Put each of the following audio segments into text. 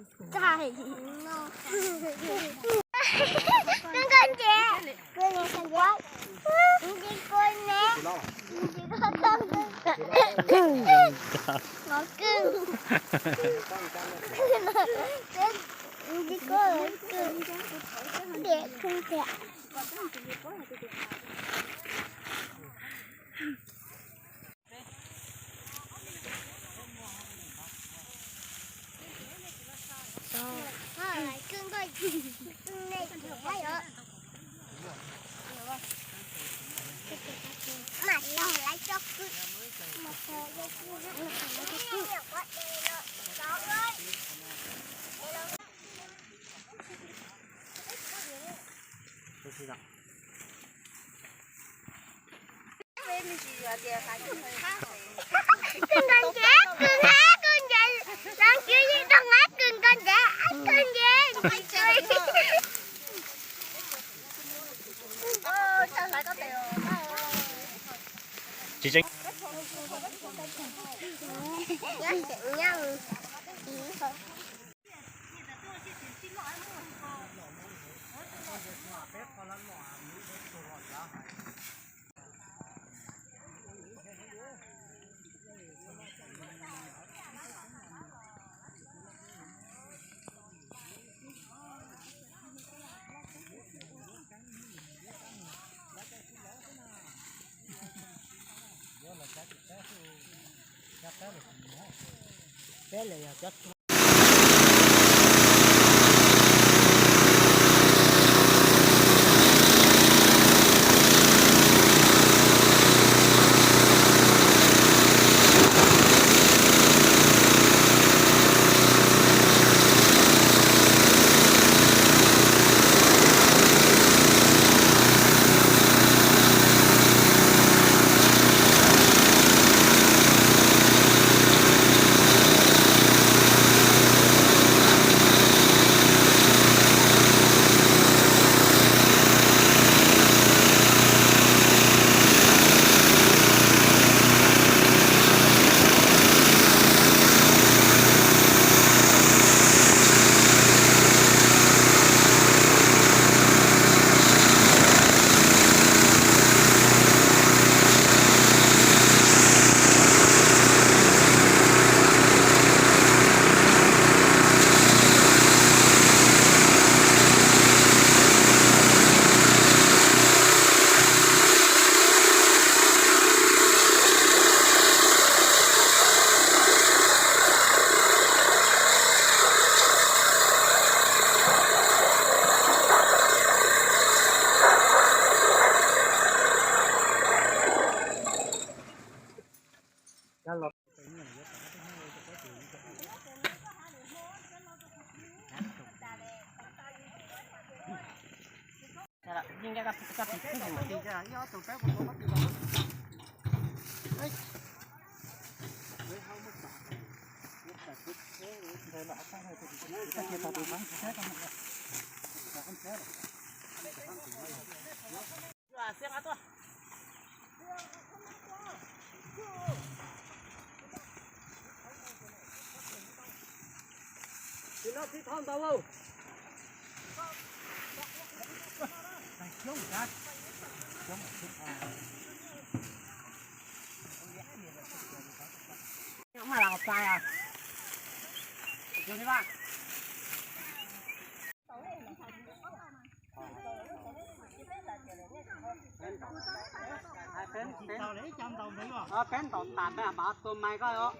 Koj, koj ntse, koj ntse, ntse koj ne, ntse koj, koj, koj, koj, ntse koj, koj, ntse koj, ntse. Koj nkag ntse, koj nkag, koj ntse, los kiag li rau nqab koj nkag ntse, koj ntse. Tsis tseeb. Peb ntaus tas peb mam tua mais koj os.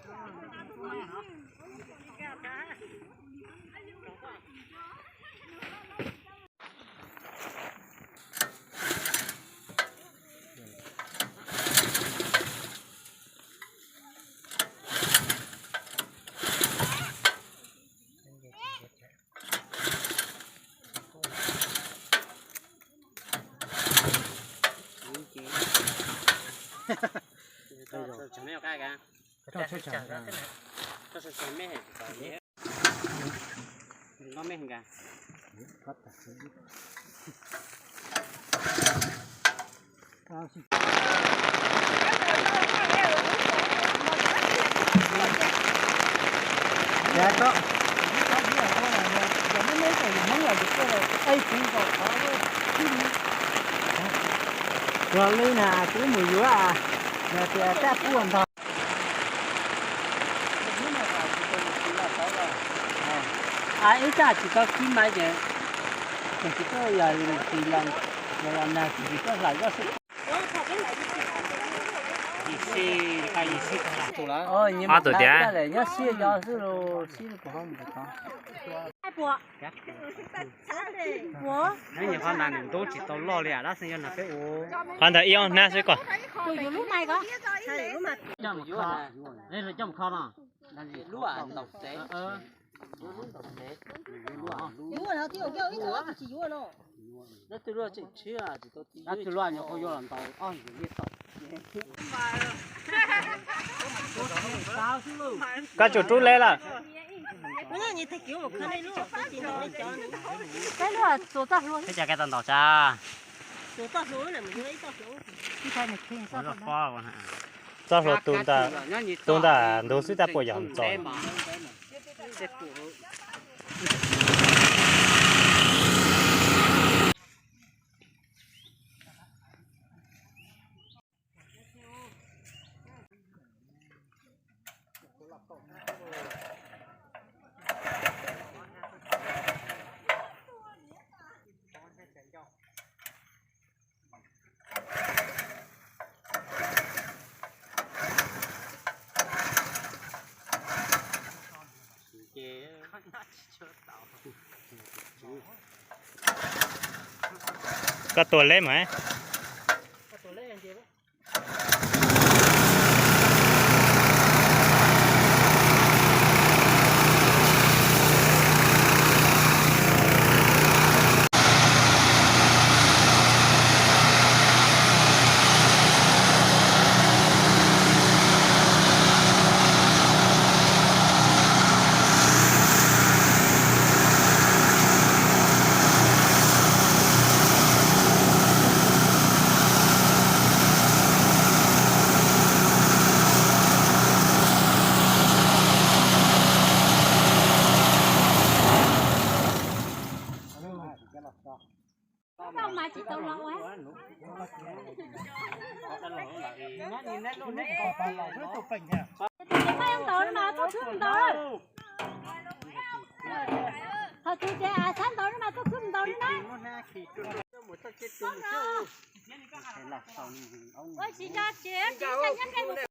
Tus li na kuv mus yuav, tias tab puas ntog. Ib tsam tsis tau kib mas ces, ces tsis tau yog tsis los, yog los nag tsis tau hlais zoj xwb. Ob tug tiag. Nyob siab yos xwb los siab. Nws qhov ntawd nws ntub tsis tau loj li dab xeeb yog nag peb ua. Qhov ntawd ib ob hnab xwb ko. Koj tsum rub leb lawm. Teb cas koj tau ntaus tsa. Txoj hlua tu ntawm ntug xwb tab puas yog ntxov. Koj tua leb mas. Tus tsev maj ntawd mas tuaj khwb mus ntaus. Thaum tus tsev av sab ntawd mas tuaj khwb mus ntaus na. Ua tsis nco tsev, tsis nco nyob nqe mus.